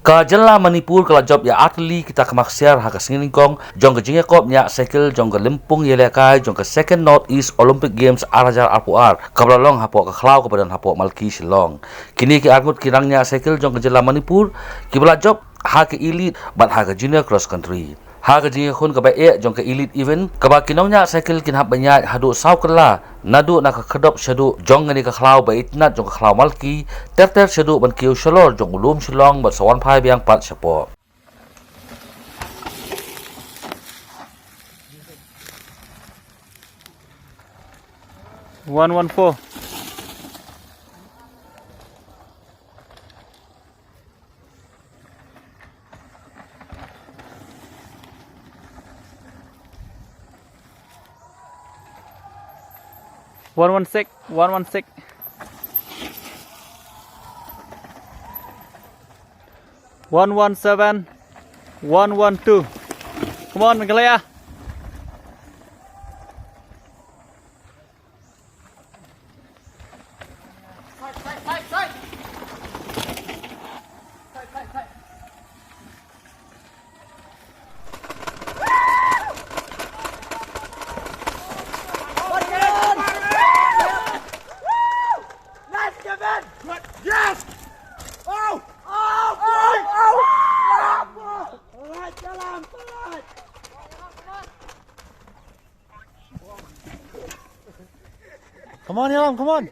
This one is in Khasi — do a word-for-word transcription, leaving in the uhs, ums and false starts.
Ka jylla Manipur ka la jop ïa artylli kita ki maksiar ha ka sngi nyngkong jong ka jingïakop ñiah cycle jong ka lympung ïalehkai jong ka Second North East Olympic Games ar hajar arphew ar, kaba la long hapoh ka khlaw kaba don hapoh Malki, Shillong. Kine ki arngut ki rangñiah cycle jong ka jylla Manipur kiba la jop ha ka elite bad ha ka junior cross country. Ha ka jingïakhun kaba eh jong ka elite event, kaba ki nongñiah cycle kin hap ban ïaid haduh saw kylla naduh na ka khyrdop shaduh jong kane ka khlaw ba itynnad jong ka khlaw Malki, ter ter shaduh ban kiew shalor jong u lum Shillong bad sa wan phai biang pat shapoh. One one four. One one six, one one six. One one seven, one one two. Come on, Meghalaya. Let's give in! Yes! Oh! Oh! Oh! Oh! All right, Jalam, all right. Come on, Jalam, come on.